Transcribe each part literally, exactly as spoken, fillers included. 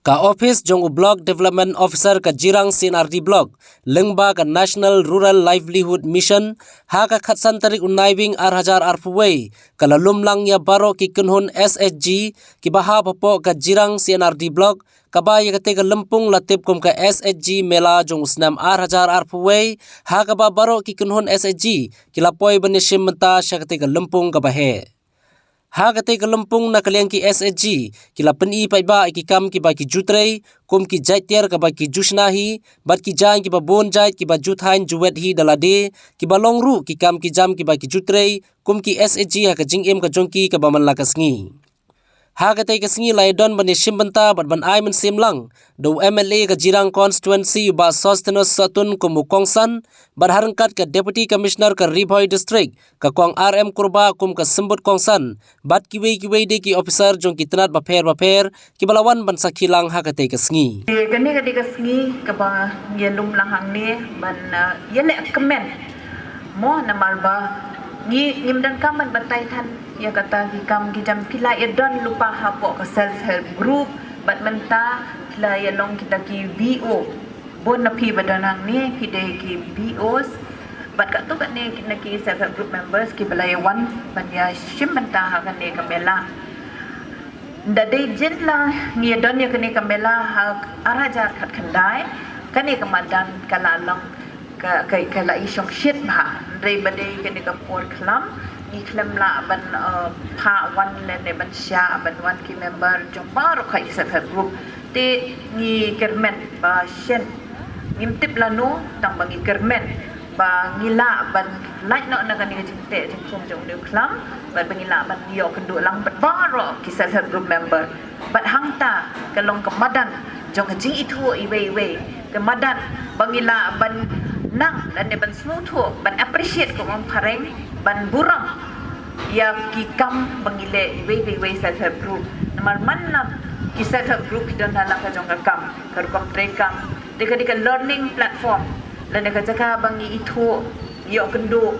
Ka office jong u Block Development Officer ka Jirang C and R D Block, lyngba ka National Rural Livelihood Mission, ha ka khatsan tarik u Naiwieng ar hajar arphew wei, ka la lum lang ïa baroh ki kynhun S H G, kiba hap hapoh ka Jirang C and R D Block, kaba ïa katei ka lympung la tip kum ka S H G Mela jong u snem ar hajar arphew wei, ha kaba baroh ki kynhun S H G, ki la poi ban ïashim bynta sha katei ka lympung kaba heh. Ha katei ka lympung na ka liang ki S H G, ki la pyni paidbah ïa ki kam kiba ki ju trei, kum ki jait tiar kaba ki ju shna hi, bad ki jaiñ kiba bun jait kiba ju thaiñ ju wet hi da lade, kiba long ruh ki kam ki jam kiba ki ju trei, kum ki S H G ha ka jingim ka jong ki kaba man la ka sngi. Ha katei ka sngi la ïadon ban ïashim bynta bad ban ai mynsiem lang da u M L A ka Jirang Constituency u Bah Sosthenes Sohtun kum u kongsan, bad ha ryngkat ka Deputy Commissioner ka Ri Bhoi District, ka Kong R M Kurbah kum ka symbud kongsan, bad kiwei kiwei de ki officer jong ki tnat bapher bapher, kiba la wan ban sakhi lang ha katei ka sngi. Kane ka dei ka sngi kaba ngi lum lang hangne ban, uh, ïaleh kmen. Mo namar ba ngi ngim donkam ban batai than ïa kata ki kam ki jam, ki la ïadon lypa hapoh ka self help group, bad mynta ki la ïalong kita ki V O. Bun na phi ba don hangne phi dei ki V Os, bad katto katne na ki self help group members kiba la ïawan ban ïashim bynta ha kane ka mela. Da dei jin la ngi ïadon ïa kane ka mela ha ar hajar khatkhyndai, kane ka madan ka la long ka, ka, ka la i shongshit bha. Hynrei ba dei kane ka por khlam, ngi khlem lah ban, uh, phah wan lane ban shah ban wan ki member jong baroh ki self help group. Te ngi kyrmen ba shen, ngim tip lano, tang ba ngi kyrmen ba ngi lah ban lait noh na kane ka jingteh jingkhum jong une u khlam, bad ba ngi lah ban ïoh kynduh lang bad baroh ki self help group member. Bad hangta ka long ka madan jong ka jingithuh iwei iwei, ka madan ba ngi lah ban nang lane ban sngewthuh, ban appreciate, kum ong phareng, ban burom ïa ki kam ba ngi leh iwei pa iwei self help group. Namar man la ki self help group ki don ha la ka jong ka kam, ka rukom trei kam, te ka dei ka learning platform lane ka jaka ba ngi ithuh, ïoh kynduh.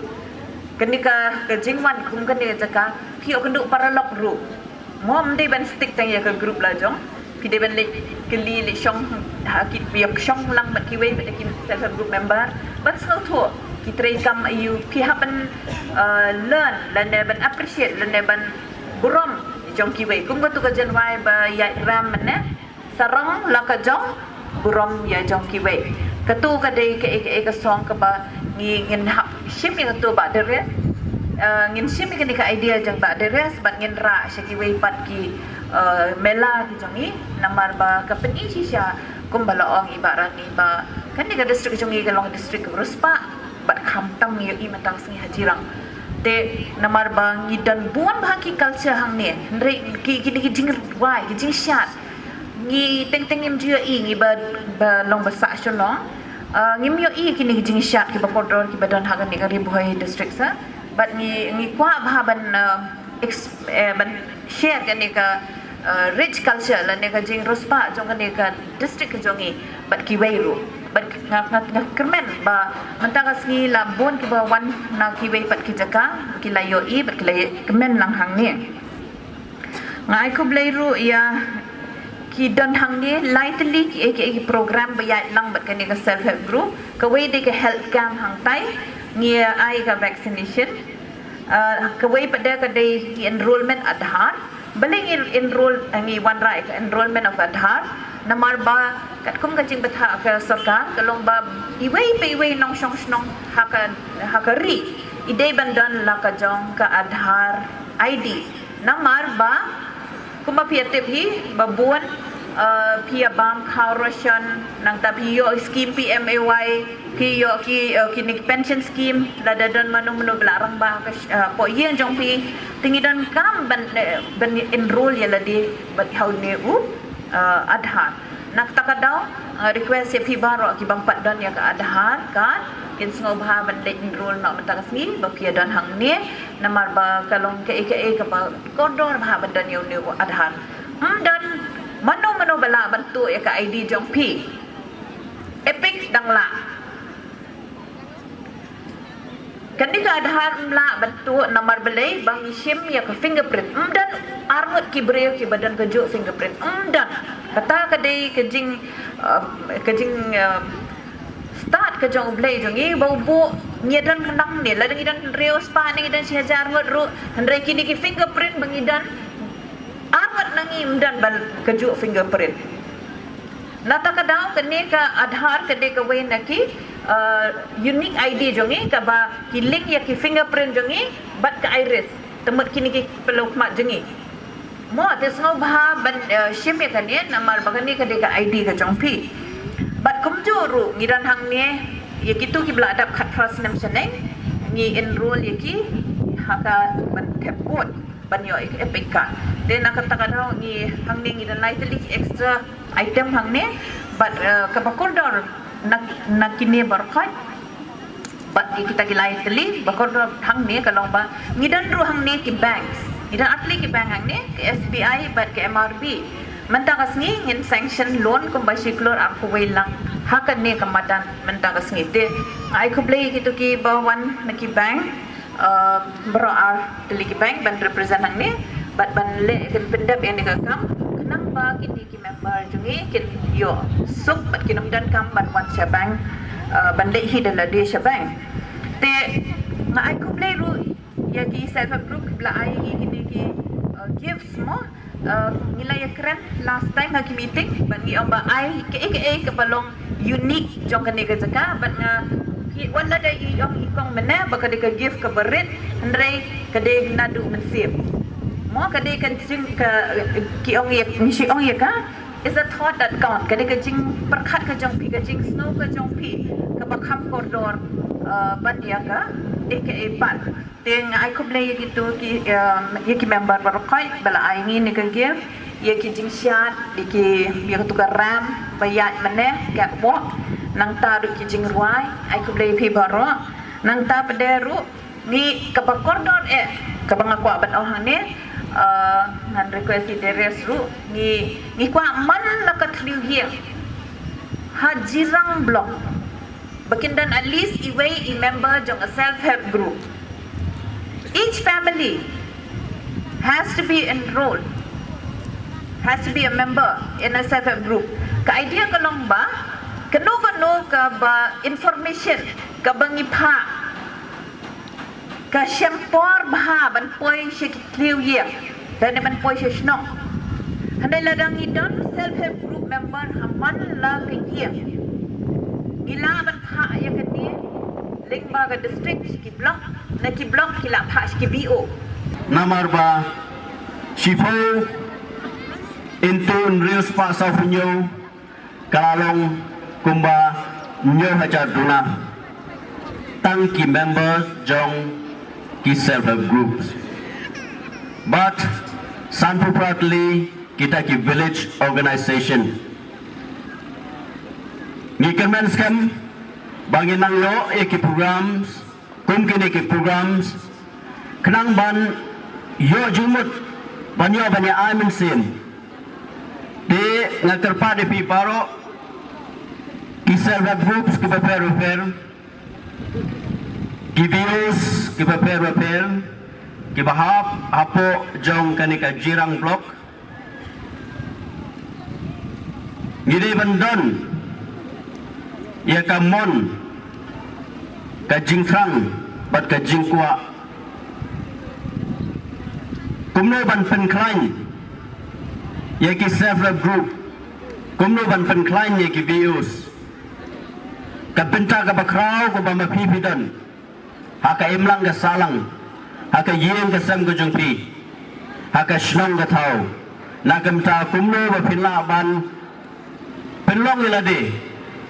Kane ka, ka jingwan kum kane ka jaka, phi ïoh kynduh paralok ruh. Mo, ym dei ban stick tang ïa ka group la jong. Phi dei ban leit kylli leit shong ha ki, ïa shong lang bad kiwei pat ki self help group member ban sngewthuh ki trei kam aïu, phi hap ban, uh, learn lane ban appreciate lane ban burom jong kiwei. Kum katu ka jingrwai ba ïaid ram mynne, sarong la ka jong, burom ïa jong kiwei. Katu ka dei kaei kaei ka song kaba ngi, ngin hap shim ïa katu Bah Darius. Eh, ngin shim ïa kane ka idea jong Bah Darius bad ngin rah sha kiwei pat ki, eh, mela ki jong ngi, namar ba ka pyni shisha kumba la ong i Bah Rani ba kane ka district jong ngi ka long district kaba riewspah bad khamtam ngi ïohi mynta ka sngi ha Jirang. Te namar ba ngi don bun bha ki culture hangne, hynrei ki, kine ki jingrwai, ki jingshad, ngi teng teng ngim ju ïohi, ngi ba, ba long ba sah shnong. Ah, ngim ïohi kine ki jingshad kiba kordor kiba don ha kane ka Ri Bhoi district sa. Bad ngi, ngi kwah bha ban, ah, ex-, eh, ban share kane ka, ah, rich culture lane ka jingriewspah jong kane ka district ka jong ngi bad kiwei ruh. Bad nga, nga, nga kyrmen ba mynta ka sngi la bun kiba wan na kiwei pat ki jaka, ki la ïohi bad ki la kmen lang hangne. Nga ai khublei ruh ïa ki don hangne lai tylli kiei kiei ki program ba ïaid lang bad kane ka self help group. Kawei dei ka health camp hangtai, ngi ai ka vaccination. Ah, kawei pat de ka dei ki enrollment Aadhaar. Balei ngi enroll, eh, ngi wanrah ïa ka enrollment of Aadhaar? Namar ba katkum ka jingbthah ka sorkar ka long ba iwei pa iwei nongshong shnong ha ka, ha ka ri i dei ban don la ka jong ka Aadhaar I D. Namar ba kumba phi ïa tip hi ba bun, eh, phi ïa bam khaw ration, nangta phi ïoh scheme P M A Y, phi ïoh ki, eh, kine ki pension scheme, lada don mano mano ba la rangbah ka sh-, eh, hapoh ïing jong phi, te ngi donkam ban, eh, ban enroll ïa lade bad ha une u, eh, Aadhaar. Na kata ka daw, eh, request ïa phi baroh ki bym pat don ïa ka Aadhaar card, kin sngewbha ban leit enroll noh mynta ka sngi ba phi ïa don hangne. Namar ba ka long kaei kaei kaba kordor bha ban don ïa une u Aadhaar. Ym don mano mano ba lah ban tuh ïa ka I D jong phi. EPIC dang lah. Kane ka Aadhaar ym lah ban tuh namar balei, ba ngi shim ïa ka fingerprint. Ym don arngut ki briew kiba don kajuh fingerprint. Ym don. Kata ka dei ka jing, uh, ka jing, uh, stad ka jong U Blei jong ngi, ba u buh ngi don nang ne, lada ngi don hynriew spah ne, ngi don shi hajar ngut ruh, hynrei kine ki fingerprint ba ngi don, ar ngut na ngi ym don ba kajuh fingerprint. Nangta ka daw kane ka Aadhaar ka dei kawei na ki, uh, unique I D jong ngi, kaba ki link ïa ki fingerprint jong ngi bad ka iris, te mut kine ki pynlong khmat jong ngi. Mo, te sngewbha ban, eh, shim ïa kane, namar ba kane ka dei ka I D ka jong phi. Bad kumjuh ruh ngi don hangne ïa kito kiba la dap khatphra snem shaneng, ngi enroll ïa ki ha ka ban thep vote, ban ïoh ïa ka Epic Card. Te na kata ka daw ngi hangne ngi don lai tylli ki extra item hangne, bad, eh, kaba kordor na, na kine baroh khoit. Bad ïa kita ki lai tylli ba kordor hangne ka long ba ngi don ruh hangne ki banks. Ngi don ar tylli ki bank hangne, ka S B I bad ka M R B. Mynta ka sngi ngin sanction loan kumba shi klur arphew wei lak ha kane ka madan mynta ka sngi. Te ai khublei ïa kito kiba wan na ki bank, eh, baroh ar tylli ki bank ban represent hangne bad ban leh, kin pyndep ïa kane ka kam khnang ba kine ki member jong ngi kin ïoh suk bad kin ym donkam ban wan sha bank, uh, ban leit hi da lade sha bank. Te nga ai khublei ruh ïa ki self help group kiba la ai ïa ngi kine ki, uh, gifts mo. Uh, ngi la ïakren last time ha ki meeting bad ngi ong ba ai kaei kaei kaba long unique jong kane ka jaka, bad nga, ki, wat la dei i ong i kong mynne ba ka dei ka gift kaba rit, hynrei ka dei naduh mynsiem. Mo, ka dei ka jing ka, ki ong ïa, ngi shi ong ïa ka, is a thought that count. Ka dei ka jingpyrkhat ka jong phi, ka jingsngew ka jong phi kaba kham kordor, uh, ban ïa ka dei kaei pat. Te nga ai khublei ïa kito ki, um, ïa ki member baroh khoit ba la ai ngi ne ka gift, ïa ki jingshad, ïa ki, ïa kito ka ram ba ïaid mynne, catwalk, nangta ruh ki jingrwai. Ai khublei phi baroh. Nangta pat de ruh ngi kaba kordor eh, kaba nga kwah ban ong hangne, uh, ngan request ïa Darius ruh, ngi, ngi kwah man la ka thliew ïing ha Jirang block ba kin don at least iwei i member jong a self help group. Each family has to be enrolled, has to be a member in a self help group. Ka idea ka long ba kano kano kaba information kaba ngi phah ka shem por bha ban poi sha ki thliew ïing, lane ban poi sha shnong. Hynrei lada ngi don self help group member ha man la ka ïing, ngi lah ban phah ïa kane lyngba ka district sha ki block, na ki block ki lah phah sha ki V O. Namar ba shiphew into hynriew spah sawphew hynñiew ka la long kumba hynñiew hajar duna tang ki members jong ki self help groups. But sanphew phra tylli kita ki village organization. Ngi kyrmen skhem ba ngin nang ïoh ïa ki programs kum kine ki programs khnang ban ïoh jingmut ban ïoh ban ïa ai mynsiem. Te nga kyrpad ïa phi baroh ki self help groups kiba pher ba pher, ki V Os kiba pher ba pher, kiba hap hapoh jong kane ka Jirang block, ngi dei ban don ïa ka mon ka jingthrang bad ka jingkwah. Kumno ban pynkhlaiñ ïa ki self help group, kumno ban pynkhlaiñ ïa ki V Os. Ka bynta kaba khraw kaba ma phi phi don ha ka imlang ka sahlang, ha ka ïing ka sem ka jong phi, ha ka shnong ka thaw. Na ka bynta kumno ba phin lah ban pynlong ïa lade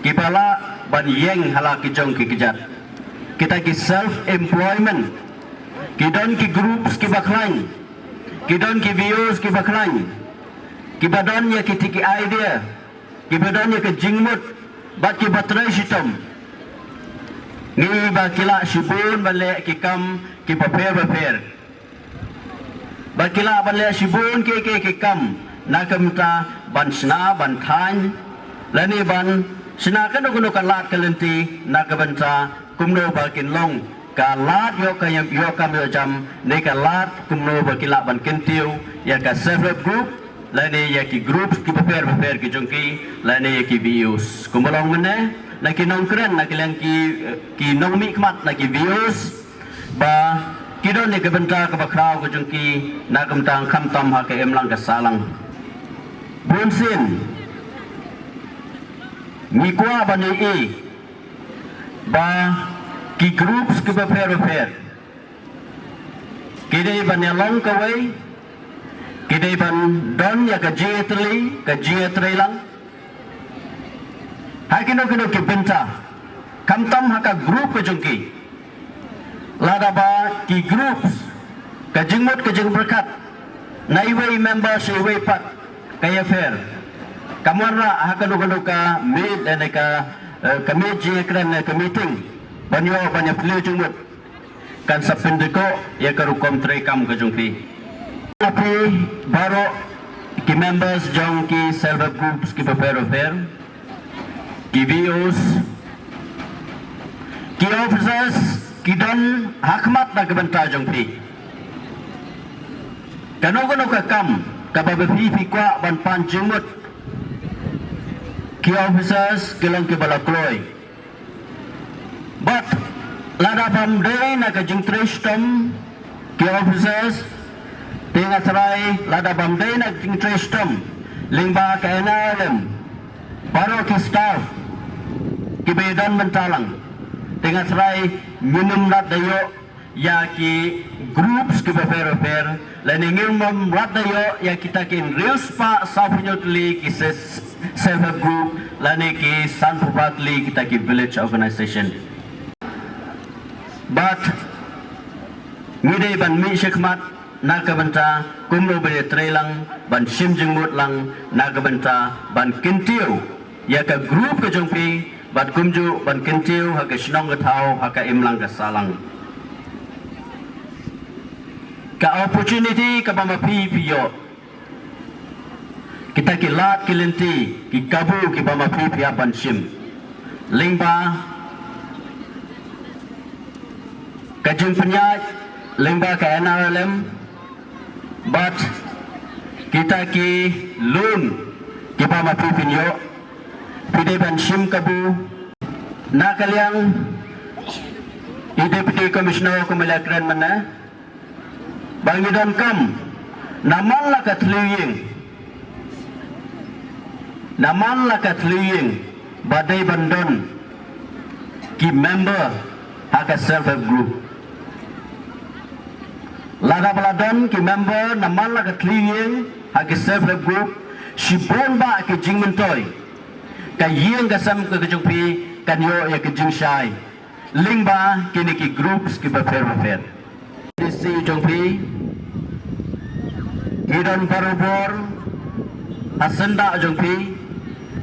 kiba lah ban ïeng ha la ki jong ki kjat. Kita ki self employment, ki don ki groups kiba khlaiñ, ki don ki V Os kiba khlaiñ, kiba don ïa kiti ki idea, kiba don ïa ka jingmut bad kiba trei shitom. Ngi ba ki lah shibun ban leh ki kam kiba pher ba pher, ba ki lah ban leh shibun ki ki ki kam na ka bynta ban shna ban thaiñ lane ban shna kano kano ka lad ka lynti na ka bynta kumno ba kin long ka lad ïoh ka ïam, ïoh kam ïoh jam, ne ka lad kumno ba ki lah ban kyntiew ïa ka self help group. lane ïa ki groups ki bapher bapher ki jong ki, lane ïa ki V Os. Kumba long mynne, na ki nongkren, na ki liang ki, ki nongmihkhmat, na ki V Os, ba ki don ïa ka bynta kaba khraw ka jong ki, na ka bynta khamtam ha ka imlang ka sahlang. Bunsien ngi kwah ban ïohi ba ki groups ki bapher bapher ki dei ban ïalong kawei, ki dei ban don ïa ka jingïatylli, ka jingïatreilang ha kino kino ki bynta, khamtam ha ka group ka jong ki. Lada ba ki groups, ka jingmut ka jingpyrkhat na iwei i member sha iwei pat ka ïapher, kam wanrah ha kano kano ka miet lane ka, eh, ka miet jingïakren lane ka meeting ban ïoh ban ïaphylliew jingmut, kan sa pynduh ïa ka rukom treikam ka jong phi. Phi baroh ki members jong ki self help groups ki bapher bapher, ki V Os, ki officers ki don ha khmat na ka bynta jong phi. Kano kano ka kam kaba ba phi phi kwah ban pan jingmut, ki officers ki long kiba la kloi. Bad lada bam dei na ka jingtrei shitom ki officers, te nga trai lada bam dei na ka jingtrei shitom lyngba ka N R L M, baroh ki staff kiba ïadon bynta lang, te nga trai ngim ym rat da ïoh ïa ki groups ki bapher bapher, lane ngim ym rat da ïoh ïa kita ki hynriew spah sawphew hynñiew tylli ki se-, self help group, lane ki sanphew phra tylli kita ki village organization. Bad ngi dei ban mih shakhmat na ka bynta kumno ban ïatrei lang, ban shim jingmut lang, na ka bynta ban kyntiew ïa ka group ka jong phi, bad kumjuh ban kyntiew ha ka shnong ka thaw, ha ka imlang ka sahlang. Ka opportunity kaba ma phi phi ïoh, kita ki lad ki lynti, ki kabu kiba ma phi phi hap ban shim lyngba ka jingpynïaid lyngba ka N R L M, bad kita ki loan kiba ma phi phin ïoh, phi dei ban shim kabu. Na ka liang i Deputy Commissioner kumba la kren mynne, ba ngi donkam na man la ka thliew ïing, na man la ka thliew ïing ba dei ban don ki member ha ka self help group. Lada ba la don ki member na man la ka thliew ïing ha ki self help group, shibun bah ki jingmyntoi, ka ïing ka sem ka jong phi kan ïoh ïa ka jingshai lyngba kine ki groups ki bapher bapher. D C jong phi, ngi don barabor ha syndah jong phi,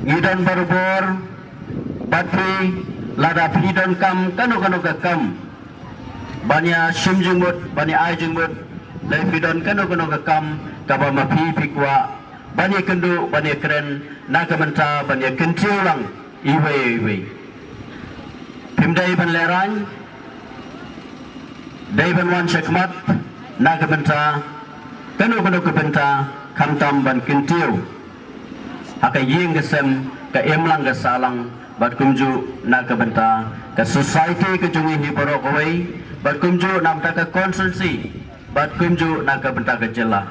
ngi don barabor bad phi. Lada phi donkam kano kano ka kam ban ïa shim jingmut, ban ïa ai jingmut, lada phi don kano kano ka kam kaba ma phi phi kwah ban ïa kynduh, ban ïa kren na ka bynta ban ïa kyntiew lang iwei iwei, phim dei ban lehraiñ, dei ban wan shakhmat na ka bynta kano kano ka bynta, khamtam ban kyntiew ha ka ïing ka sem, ka imlang ka sahlang, bad kumjuh na ka bynta ka society ka jong ngi hi baroh kawei, bad kumjuh na ka bynta ka constituency, bad kumjuh na ka bynta ka jylla.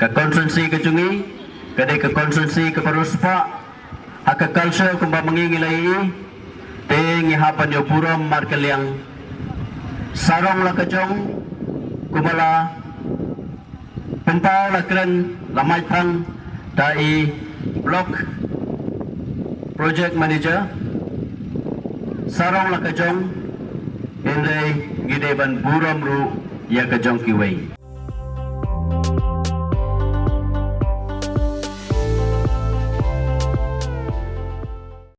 Ka constituency ka jong ngi ka dei ka constituency kaba riewspah ha ka culture kumba ma ngi ngi la ïohi. Te ngi hap ban ïa burom markylliang. Sarong la ka jong, kumba la pynpaw, la kren, la mait phang da i Block Project Manager, sarong la ka jong, hynrei ngi dei ban burom ruh ïa ka jong kiwei.